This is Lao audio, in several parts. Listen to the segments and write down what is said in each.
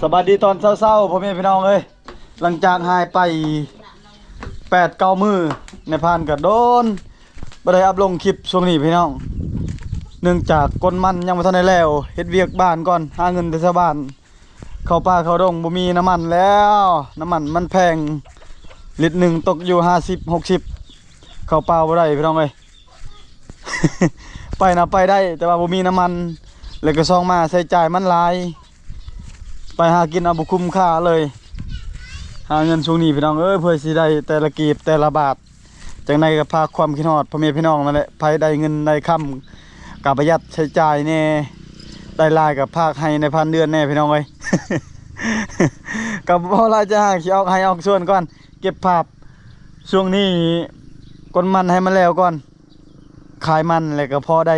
ສະບາຍດີຕອນເຊົ້າໆ ພໍ່ແມ່ພີ່ນ້ອງເອີຍ. ຫຼັງຈາກຫາຍໄປແປດເກົ້າມື້ ນາຍພານກໍໂດນບໍ່ໄດ້ອັບລົງຄລິບຊ່ວງນີ້ພີ່ນ້ອງ, ເນື່ອງຈາກກົນມັນຍັງບໍ່ທັນໄດ້ແລ້ວ, ເຮັດວຽກບ້ານກ່ອນ, ຫາເງິນແຕ່ຊາວບ້ານ. ເຂົ້າປ່າເຂົ້າດົງບໍ່ມີນ້ຳມັນແລ້ວ, ນ້ຳມັນມັນແພງ, ລິດໜຶ່ງຕົກຢູ່ຫ້າສິບ ຫົກສິບ, ເຂົ້າປ່າບໍ່ໄດ້ພີ່ນ້ອງເອີຍ. ໄປນະໄປໄດ້ ແຕ່ວ່າບໍ່ມີນ້ຳມັນ, ແລ້ວກໍສອງມາໃຊ້ຈ່າຍມັນຫຼາຍ, ໄປຫາກິນເອົາບໍ່ຄຸ້ມຄ່າເລີຍ. ຫາເງິນຊ່ວງນີ້ພີ່ນ້ອງເອີຍ ເພື່ອຊິໄດ້ແຕ່ລະກີບແຕ່ລະບາດ. ຈັ່ງໃດກໍຝາກຄວາມຄິດຮອດພໍ່ແມ່ພີ່ນ້ອງນັ້ນແຫຼະ, ໃຜໄດ້ເງິນໄດ້ຄຳກໍປະຢັດໃຊ້ຈ່າຍແດ່, ໄດ້ຫຼາຍກໍຝາກໃຫ້ນາຍພານເດືອນແດ່ພີ່ນ້ອງເອີຍ. ກໍບໍ່ຫຼາຍຈະຫາກຊິອອກໄຮ່ອອກສວນກ່ອນ, ເກັບພາບຊ່ວງນີ້ກົນມັນໃຫ້ມັນແລ້ວກ່ອນ, ຂາຍມັນແລ້ວກໍພໍໄດ້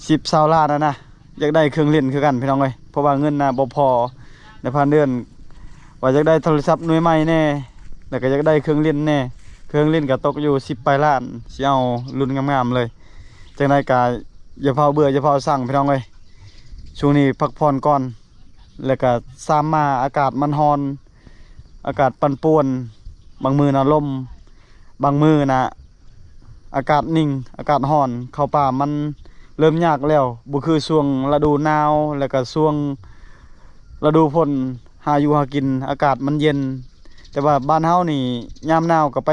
ສິບ ຊາວລ້ານຫັ້ນນະ. ຢາກໄດ້ເຄື່ອງຫຼິ້ນຄືກັນພີ່ນ້ອງເອີຍ, ເພາະວ່າເງິນນະບໍ່ພໍ. ນາຍພານເດືອນວ່າຢາກໄດ້ໂທລະສັບໜ່ວຍໃໝ່ແດ່, ແລ້ວກໍຢາກໄດ້ເຄື່ອງຫຼິ້ນແດ່. ເຄື່ອງຫຼິ້ນກໍຕົກຢູ່ສິບປາຍລ້ານ, ຊິເອົາລຸ້ນງາມໆເລີຍ. ຈັ່ງໃດກໍຢ່າຟ້າວເບື່ອ ຢ່າຟ້າວຊັງພີ່ນ້ອງເອີຍ, ຊ່ວງນີ້ພັກຜ່ອນກ່ອນ. ແລ້ວກໍຊາມມາອາກາດມັນຮ້ອນ, ອາກາດປັ່ນປ່ວນ, ບາງມື້ນະລົມ, ບາງມື້ນະອາກາດນິ່ງ, ອາກາດຮ້ອນ. ເຂົ້າປ່າມັນເລີ່ມຍາກແລ້ວ, ບໍ່ຄືຊ່ວງລະດູໜາວ ແລ້ວກໍຊ່ວງລະດູຝົນ ຫາຢູ່ຫາກິນ, ອາກາດມັນເຢັນ. ແຕ່ວ່າບ້ານເຮົານີ້ຍາມໜາວກໍໄປ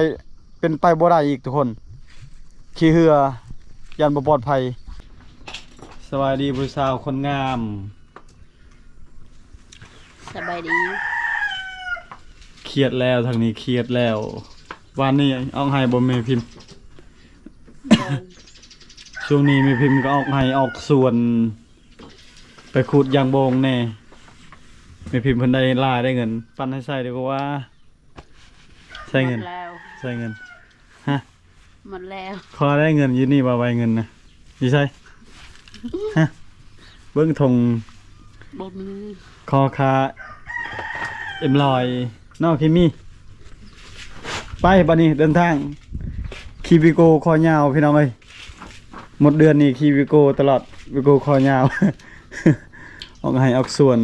ເປັນໄປບໍ່ໄດ້ອີກທຸກຄົນ, ຂີ້ເຫື່ອ ຢ້ານບໍ່ປອດໄພ. ສະບາຍດີຜູ້ສາວຄົນງາມ. ສະບາຍດີ. ຄຽດແລ້ວ, ທາງນີ້ຄຽດແລ້ວ. ວານນີ້ອອກໄຮ່ບໍ່ແມ່ພິມ? ຊ່ວງນີ້ແມ່ພິມກໍອອກໄຮ່ອອກສວນ, ໄປຂຸດຢາງໂບງແດ່. ແມ່ພິມເພິ່ນໄດ້ຫຼາຍໄດ້ເງິນ, ປັນໃຫ້ໃຊ້ດີກວ່າ. ໃຊ້ເງິນ ໝົດແລ້ວ ໃຊ້ເງິນ. ຮະ? ໝົດແລ້ວ. ຂໍໄດ້ເງິນຢູ່ນີ້ບໍ່? ໃບເງິນນະ ຢູ່ໃສ? ຮະ? ເບິ່ງຖົງ ບໍ່ມີ. ຂໍຄ່າເອັມຮ້ອຍເນາະ ເຄມີ. ໄປ ບັດນີ້ເດີນທາງ ຂີ່ວີໂກ້ຄໍຍາວ ພີ່ນ້ອງເອີຍ. ໝົດເດືອນນີ້ຂີ່ວີໂກ້ຕະຫຼອດ, ວີໂກ້ຄໍຍາວ. ອອກໄຮ່ອອກສວນ.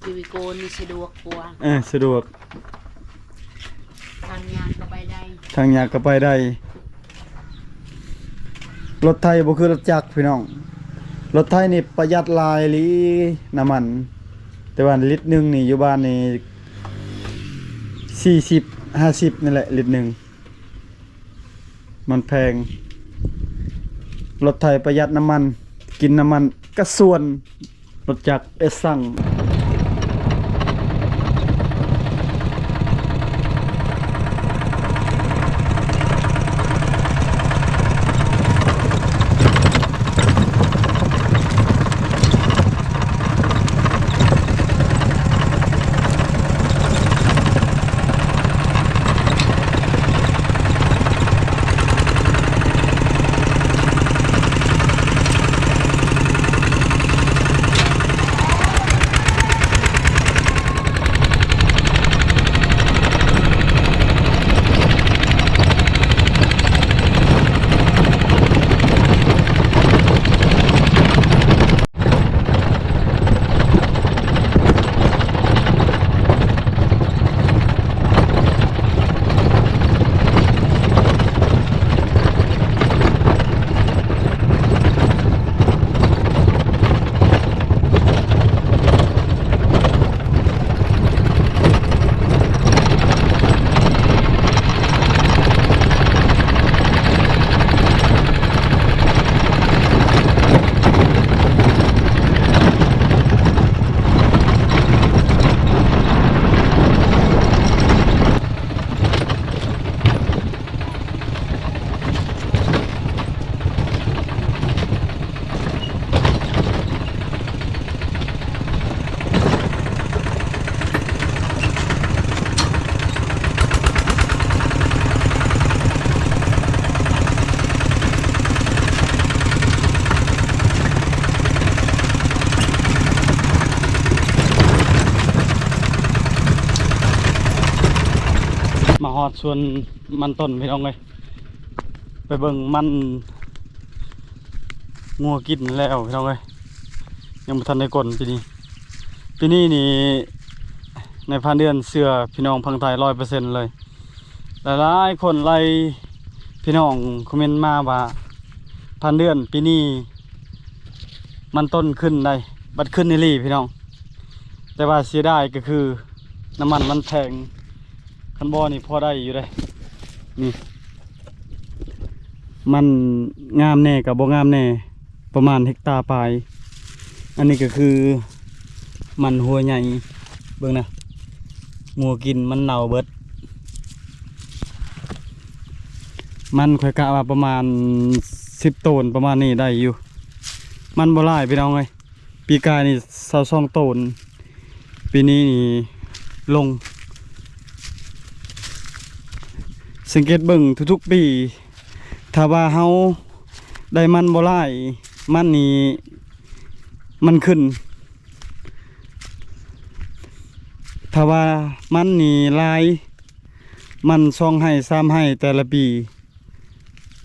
ຂີ່ວີໂກ້ນີ້ສະດວກກວ່າ. ເອີ ສະດວກ. ທາງຍາກກໍໄປໄດ້, ທາງຍາກກໍໄປໄດ້. ລົດໄຖບໍ່ຄືລົດຈັກພີ່ນ້ອງ, ລົດໄຖນີ້ປະຢັດຫຼາຍອີ່ຫຼີນ້ຳມັນ. ແຕ່ວ່າລິດໜຶ່ງນີ້ຢູ່ບ້ານນີ້ສີ່ສິບ ຫ້າສິບນີ້ແຫຼະລິດໜຶ່ງ. ມັນແພງ. ລົດໄຖປະຢັດນ້ຳມັນ, ກິນນ້ຳມັນກະຊວນ. ລົດຈັກເອສຊັງ. ມາຮອດສວນມັນຕົ້ນ ພີ່ນ້ອງເອີຍ. ໄປເບິ່ງມັນງົວກິນແລ້ວພີ່ນ້ອງເອີຍ, ຍັງບໍ່ທັນໄດ້ກົນປີນີ້. ປີນີ້ນີ້ ນາຍພານເດືອນເຊື່ອພີ່ນ້ອງຝັ່ງໄທຮ້ອຍເປີເຊັນເລີຍ. ຫຼາຍໆຄົນ ຫຼາຍພີ່ນ້ອງຄອມເມັນມາວ່າ ພານເດືອນປີນີ້ມັນຕົ້ນຂຶ້ນໄດ໋ ບັດຂຶ້ນອີ່ຫຼີພີ່ນ້ອງ. ແຕ່ວ່າເສຍດາຍກໍຄືນ້ຳມັນມັນແພງ. ຄັນບໍ່ນີ້ພໍໄດ້ຢູ່ເດ້. ນີ້ ມັນງາມແດ່ກັບບໍ່ງາມແດ່ ປະມານເຮັກຕາປາຍ. ອັນນີ້ກໍຄືມັນຫົວໃຫຍ່ ເບິ່ງນະ ງົວກິນມັນເນົ່າເບິດ. ມັນຂ້ອຍກະວ່າປະມານສິບໂຕນ ປະມານນີ້ໄດ້ຢູ່. ມັນບໍ່ຫຼາຍພີ່ນ້ອງເອີຍ. ປີກາຍນີ້ຊາວສອງໂຕນ ປີນີ້ນີ້ລົງ. ສັງເກດເບິ່ງທຸກໆປີ ຖ້າວ່າເຮົາໄດ້ມັນບໍ່ຫຼາຍ ມັນນີ້ມັນຂຶ້ນ. ຖ້າວ່າມັນນີ້ຫຼາຍ ມັນສອງໄຮ່ສາມໄຮ່ແຕ່ລະປີ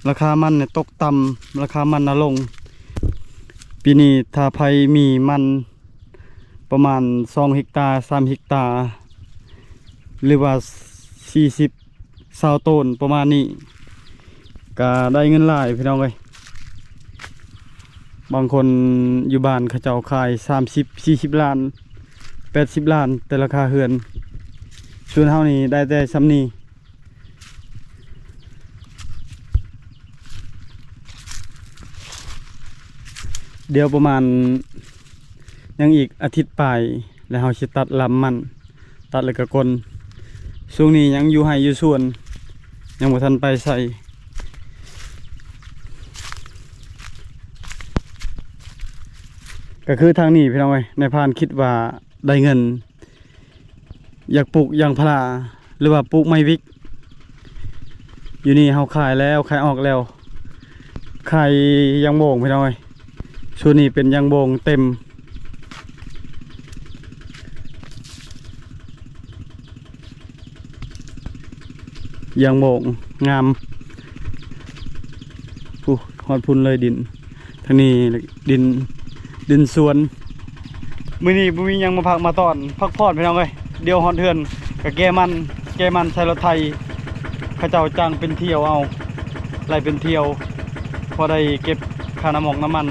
ລາຄາມັນນີ້ຕົກຕ່ຳ ລາຄາມັນນະລົງ. ປີນີ້ຖ້າໃຜມີມັນປະມານສອງເຮັກຕາ ສາມເຮັກຕາ ຫຼືວ່າສີ່ສິບ ຊາວໂຕນປະມານນີ້ ກະໄດ້ເງິນຫຼາຍພີ່ນ້ອງເອີຍ. ບາງຄົນຢູ່ບ້ານເຂົາເຈົ້າຂາຍສາມສິບ ສີ່ສິບລ້ານ ແປດສິບລ້ານ ແຕ່ລາຄາເຮືອນ. ສ່ວນເຮົານີ້ໄດ້ແຕ່ຊ່ຳນີ້. ດຽວປະມານຍັງອີກອາທິດປາຍ ແລ້ວເຮົາຊິຕັດລຳມັນ ຕັດແລ້ວກໍກົນ. ຊ່ວງນີ້ຍັງຢູ່ໄຮ່ຢູ່ສວນ ຍັງບໍ່ທັນໄປໃສ. ກໍຄືທາງນີ້ພີ່ນ້ອງເອີຍ ນາຍພານຄິດວ່າໄດ້ເງິນ ຢາກປູກຢາງພາລາ ຫຼືວ່າປູກໄມ້ວິກ. ຢູ່ນີ້ເຮົາຂາຍແລ້ວ ຂາຍອອກແລ້ວ ຂາຍຢາງໂບງພີ່ນ້ອງເອີຍ. ຊຸດນີ້ເປັນຢາງໂບງເຕັມ ຢາງໂບງງາມ. ໂອ້ ຮອດພຸ້ນເລີຍດິນ ທາງນີ້ດິນ ດິນສວນ. ມື້ນີ້ບໍ່ມີຫຍັງມາພັກມາຕອນ ພັກຜ່ອນພີ່ນ້ອງເອີຍ. ດຽວຮອດເຮືອນກໍແກ່ມັນ ແກ່ມັນໃສ່ລົດໄຖ ເຂົາເຈົ້າຈ້າງເປັນທ່ຽວເອົາ ໄລ່ເປັນທ່ຽວ ພໍໄດ້ເກັບຄ່ານ້ຳມັນ ນ້ຳມັນ.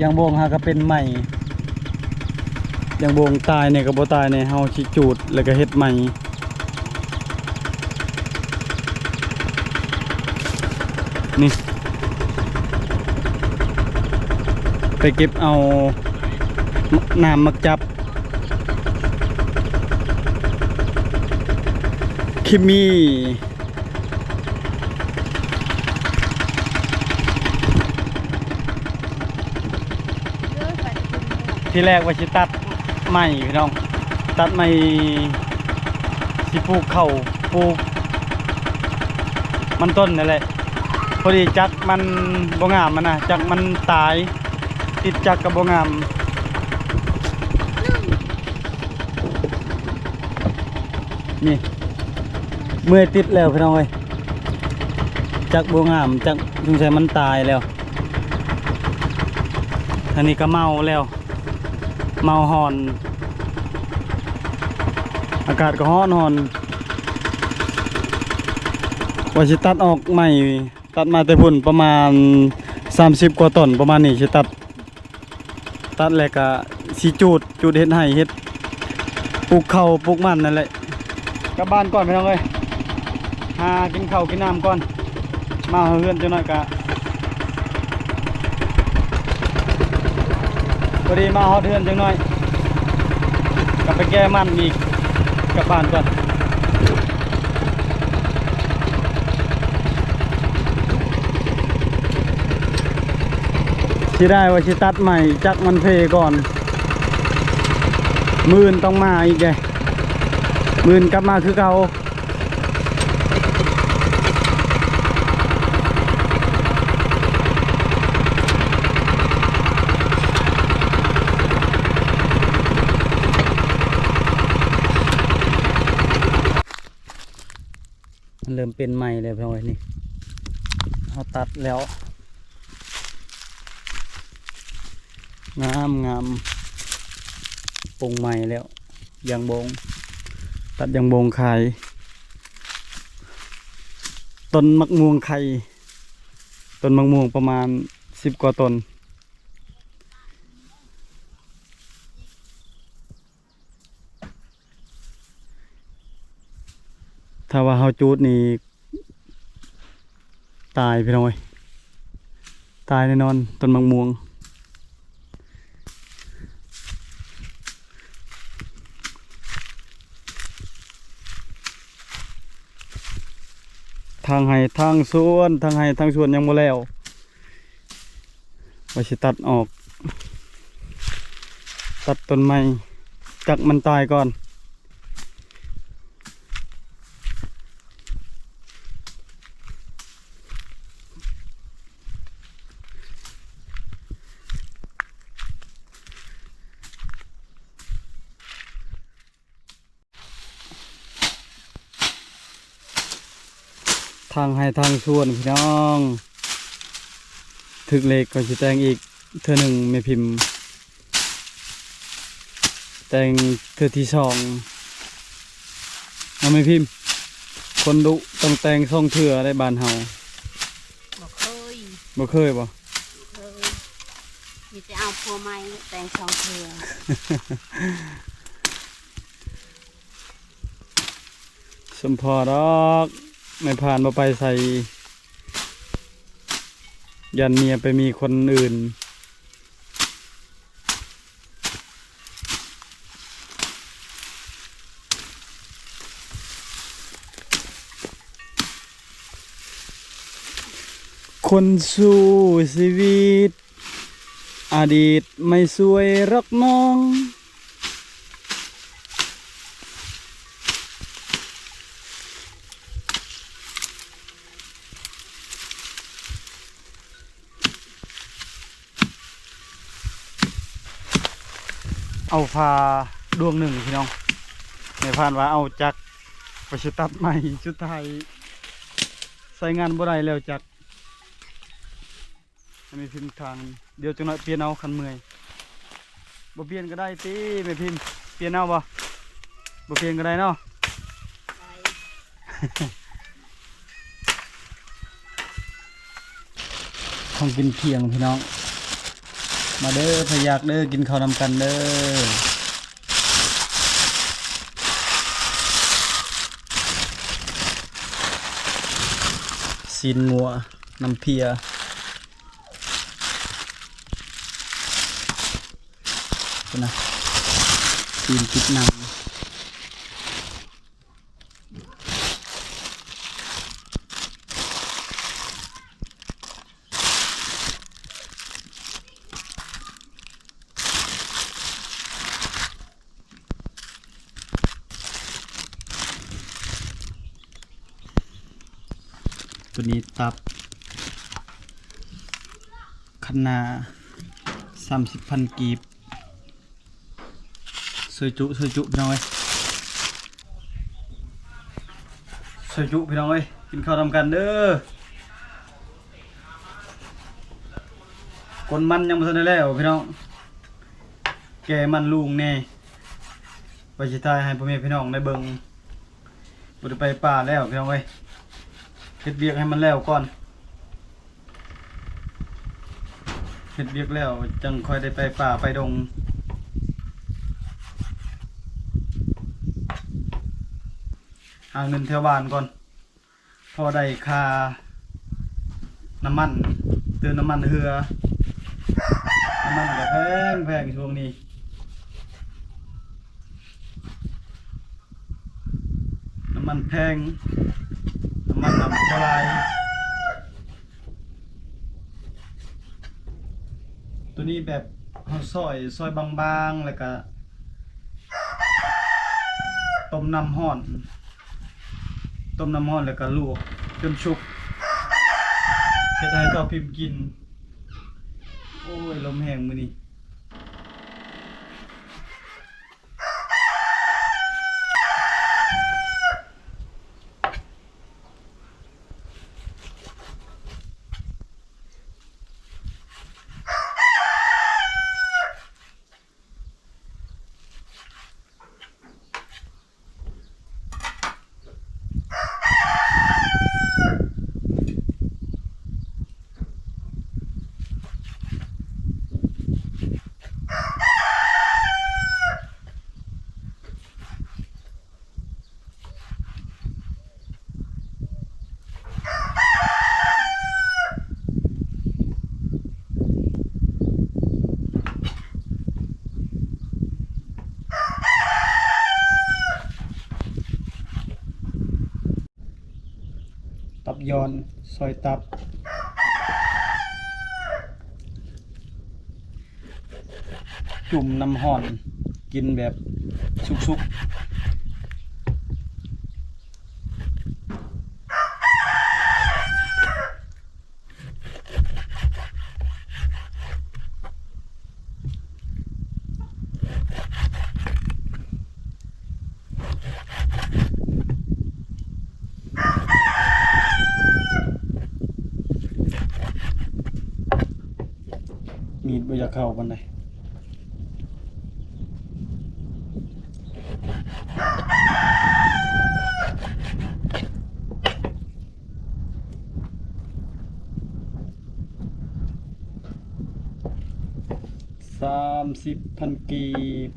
ຢາງໂບງຫາກໍເປັນໃໝ່ ຢາງໂບງຕາຍແດ່ກໍບໍ່ຕາຍແດ່ ເຮົາຊິຈູດແລ້ວກໍເຮັດໃໝ່. ນີ້ ໄປເກັບເອົານ້ຳໝາກຈັບ ຄິມມີ. ທີແລກວ່າຊິຕັດໄມ້ພີ່ນ້ອງ ຕັດໄມ້ ຊິປູກເຂົ້າ ປູກມັນຕົ້ນນັ້ນແຫຼະ. ພໍດີຈັກມັນບໍ່ງາມຫັ້ນນະ ຈັກມັນຕາຍ ຕິດຈັກກໍບໍ່ງາມ. ນີ້ ເມື່ອຍຕິດແລ້ວພີ່ນ້ອງເອີຍ ຈັກບໍ່ງາມ ຈັກສົງໄສມັນຕາຍແລ້ວ. ທາງນີ້ກໍເມົາແລ້ວ ເມົາຮ້ອນ ອາກາດກໍຮ້ອນໆ. ວ່າຊິຕັດອອກໃໝ່ ຕັດມາແຕ່ພຸ້ນປະມານສາມສິບກວ່າຕົ້ນປະມານນີ້ ຊິຕັດ ຕັດແລ້ວກະຊິຈູດ ຈູດເຮັດໄຮ່ເຮັດ ປູກເຂົ້າປູກມັນນັ້ນແຫຼະ. ກັບບ້ານກ່ອນພີ່ນ້ອງເອີຍ ຫາກິນເຂົ້າກິນນ້ຳກ່ອນ ມາຮອດເຮືອນຈັກໜ້ອຍກະ ພໍດີມາຮອດເຮືອນຈັກໜ້ອຍ ກັບໄປແກ່ມັນອີກ ກັບບ້ານກ່ອນ. ເສຍດາຍວ່າຊິຕັດໃໝ່ ຈັກມັນເພກ່ອນ ມື້ອື່ນຕ້ອງມາອີກເດ້ ມື້ອື່ນກັບມາຄືເກົ່າ. ຫັ້ນແຫຼ ເລີ່ມເປັນໃໝ່ແລ້ວພີ່ນ້ອງເອີຍ ນີ້ ເຮົາຕັດແລ້ວ ງາມໆ ປົງໃໝ່ແລ້ວ ຢາງບົງ ຕັດຢາງບົງຂາຍ. ຕົ້ນໝາກມ່ວງໄຂ່ ຕົ້ນໝາກມ່ວງປະມານສິບກວ່າຕົ້ນ. ຖ້າວ່າເຮົາຈູດນີ້ຕາຍພີ່ນ້ອງເອີຍ ຕາຍແນ່ນອນ ຕົ້ນໝາກມ່ວງ. ທາງໄຮ່ທາງສວນ ທາງໄຮ່ທາງສວນຍັງບໍ່ແລ້ວ. ວ່າຊິຕັດອອກ ຕັດຕົ້ນໄມ້ ຈັກມັນຕາຍກ່ອນ. ທາງໄຮ່ທາງສວນພີ່ນ້ອງ ຖືກເລກກໍຊິແຕ່ງອີກເທື່ອໜຶ່ງແມ່ພິມ ແຕ່ງເທື່ອທີສອງເນາະແມ່ພິມ. ຄົນດຸຕ້ອງແຕ່ງສອງເທື່ອໃນບ້ານເຮົາ. ບໍ່ເຄີຍ ບໍ່ເຄີຍບໍ່? ບໍ່ເຄີຍ ມີແຕ່ເອົາຜົວໃໝ່ແຕ່ງສອງເທື່ອ. ສົມພໍດອກ ນາຍພານບໍ່ໄປໃສ ຢ້ານເມຍໄປມີຄົນອື່ນ. ຄົນສູ້ຊີວິດ ອະດີດໄມ່ຊ່ວຍລັກນ້ອງ. ເອົາຝາດວງໜຶ່ງພີ່ນ້ອງ ແມ່ພານວ່າເອົາຈັກໄປສະຕັດໃໝ່ ສຸດທ້າຍໃຊ້ງານບໍ່ໄດ້ແລ້ວຈັກ. ໃຫ້ແມ່ພິມທາງ ດຽວຈັກໜ້ອຍປ່ຽນເອົາຄັນເມື່ອຍ. ບໍ່ປ່ຽນກໍໄດ້ຕິແມ່ພິມ ປ່ຽນເອົາບໍ່? ບໍ່ປ່ຽນກໍໄດ້ເນາະ. ໄດ້ ຂອງກິນທ່ຽງພີ່ນ້ອງ ມາເດີ ໃຜຢາກເດີ ກິນເຂົ້ານຳກັນເດີ. ຊີ້ນງົວ ນ້ຳເພຍ ພຸ້ນນະ ຕີນຕິດໜັງ. ຕົວນີ້ຕັບ ຄັນນາ ສາມສິບພັນກີບ. ຊ່ວຍຈຸ ຊ່ວຍຈຸພີ່ນ້ອງເອີຍ ຊ່ວຍຈຸພີ່ນ້ອງເອີຍ ກິນເຂົ້ານຳກັນເດີ. ກົນມັນຍັງບໍ່ທັນໄດ້ແລ້ວພີ່ນ້ອງ ແກ່ມັນລຸງແດ່ ໄວ້ຊິຖ່າຍໃຫ້ພໍ່ແມ່ພີ່ນ້ອງໄດ້ເບິ່ງ. ບໍ່ໄດ້ໄປປ່າແລ້ວພີ່ນ້ອງເອີຍ ເຮັດວຽກໃຫ້ມັນແລ້ວກ່ອນ ເຮັດວຽກແລ້ວຈັ່ງຄ່ອຍໄດ້ໄປປ່າໄປດົງ ຫາເງິນແຖວບ້ານກ່ອນ ພໍໄດ້ຄ່ານ້ຳມັນ ເຕີມນ້ຳມັນເຮືອ ນ້ຳມັນກໍແພງໆ ຊ່ວງນີ້ ນ້ຳມັນແພງ ນ້ຳມັນນຳບໍ່ຫຼາຍ. ຕົວນີ້ແບບເຮົາຊອຍ ຊອຍບາງໆ ແລ້ວກະຕົ້ມນ້ຳຮ້ອນ ຕົ້ມນ້ຳຮ້ອນແລ້ວກະລວກຈົນສຸກ ເຮັດໃຫ້ເຖົ້າພິມກິນ. ໂອ້ຍ ລົມແຮງມື້ນີ້. ຕັບຢ່ອນ ຊອຍຕັບ ຈຸ່ມນ້ຳຮ້ອນ ກິນແບບສຸກໆ. ມີດບໍ່ຢາກເຂົ້າປານໃດ. ສາມສິບພັນກີບ.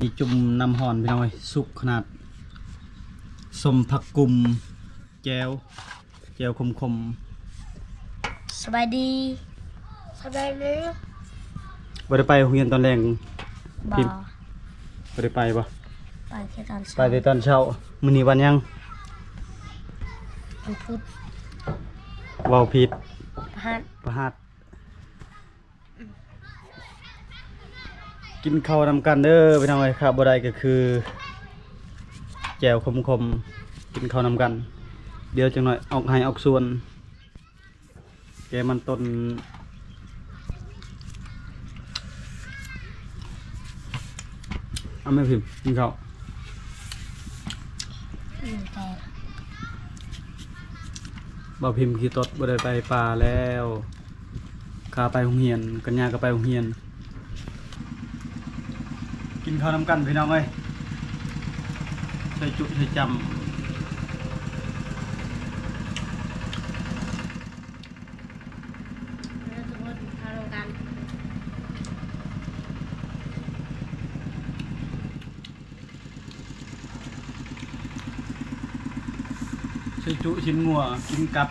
ມີຈຸ່ມນ້ຳຮ້ອນ ພີ່ນ້ອງເອີຍ ສຸກຂະໜາດ. ສົ້ມຜັກກຸ້ມ ແຈ່ວ ແຈ່ວຂົມໆ. ສະບາຍດີ. ສະບາຍດີ. ບໍ່ໄດ້ໄປໂຮງຮຽນຕອນແລງ? ບໍ່. ບໍ່ໄດ້ໄປບໍ່? ໄປແຕ່ຕອນເຊົ້າ. ໄປແຕ່ຕອນເຊົ້າ. ມື້ນີ້ວັນຫຍັງ? ວັນພຸດ. ເວົ້າຜິດ. ພະຫັດ. ພະຫັດ. ກິນເຂົ້ານຳກັນເດີພີ່ນ້ອງເອີຍ. ຂາດບໍ່ໄດ້ກໍຄືແຈ່ວຂົມໆ ກິນເຂົ້ານຳກັນ. ດຽວຈັກໜ້ອຍອອກໄຮ່ອອກສວນ ແກງມັນຕົ້ນ. ເອົາແມ່ພິມກິນເຂົ້າ. ອືມ ແຕ່ ບ່າວພິມຂີ້ຕົດບໍ່ໄດ້ໄປປ່າແລ້ວ. ຂ້າໄປໂຮງຮຽນ ກັນຍາກໍໄປໂຮງຮຽນ. ກິນເຂົ້ານຳກັນພີ່ນ້ອງເອີຍ. ໃສ່ຈຸໃສ່ຈ້ຳ. ໃສ່ຈຸຊີ້ນງົວ ກິນກັບ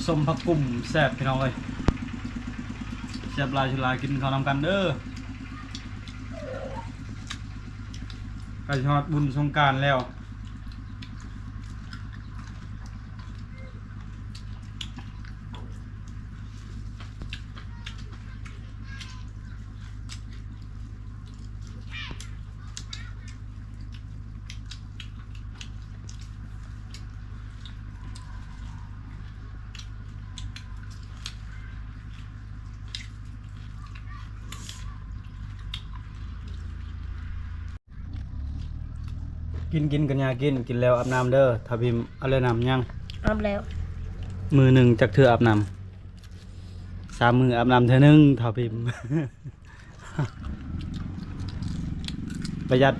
ສົ້ມຜັກກຸ້ມ ແຊບພີ່ນ້ອງເອີຍ. ແຊບຫຼາຍສຸດຫຼາຍ. ກິນເຂົ້ານຳກັນເດີ. ໃກ້ຊິຮອດບຸນສົງການແລ້ວ. ກິນ ກິນກັນຍາກິນ. ກິນແລ້ວອາບນ້ຳເດີ. ທ້າວພິມອາບແລ້ວນ້ຳຍັງ? ອາບແລ້ວ. ມື້ໜຶ່ງຈັກເທື່ອອາບນ້ຳ? ສາມມື້ອາບນ້ຳເທື່ອໜຶ່ງ ທ້າວພິມ. ປະຢັດ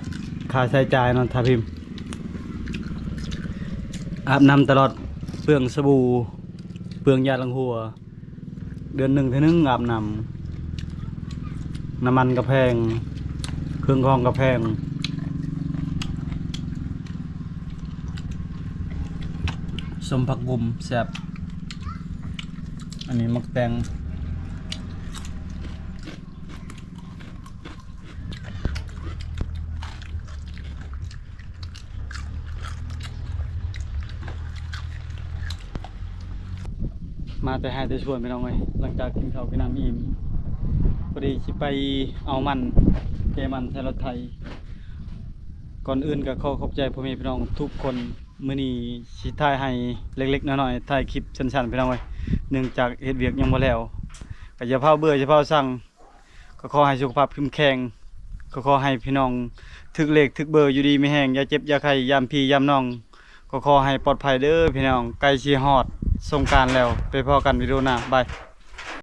ຄ່າໃຊ້ຈ່າຍເນາະ ທ້າວພິມ. ອາບນ້ຳຕະຫຼອດ ເປືອງສະບູ່ ເປືອງຢາລ້າງຫົວ. ເດືອນໜຶ່ງເທື່ອໜຶ່ງອາບນ້ຳ. ນ້ຳມັນກໍແພງ ເຄື່ອງຂອງກໍແພງ. ສົ້ມຜັກກຸ້ມແຊບ. ອັນນີ້ໝາກແຕງ. ມາແຕ່ໄຮ່ແຕ່ສວນພີ່ນ້ອງເອີຍ. ຫຼັງຈາກກິນເຂົ້າກິນນ້ຳອີ່ມ ພໍດີຊິໄປເອົາມັນ ແກ່ມັນໃສ່ລົດໄຖ. ກ່ອນອື່ນກໍຂໍຂອບໃຈພໍ່ແມ່ພີ່ນ້ອງທຸກຄົນ. ມື້ນີ້ຊິຖ່າຍໃຫ້ເລັກໆນ້ອຍໆ ຖ່າຍຄລິບສັ້ນໆ ພີ່ນ້ອງເອີຍ. ເນື່ອງຈາກເຮັດວຽກຍັງບໍ່ແລ້ວ ກໍຢ່າພາວເບື່ອ ຢ່າພາວຊັງ. ກໍຂໍໃຫ້ສຸຂະພາບເຂັ້ມແຂງ, ກໍຂໍໃຫ້ພີ່ນ້ອງຖືກເລກຖືກເບີ ຢູ່ດີມີແຮງ, ຢ່າເຈັບຢ່າໄຂ້ ຢາມພີ່ຢາມນ້ອງ, ກໍຂໍໃຫ້ປອດໄພເດີພີ່ນ້ອງ. ໃກ້ຊິຮອດສົງການແລ້ວ, ໄປພໍ້ກັນວິດີໂອໜ້າ, ບາຍ.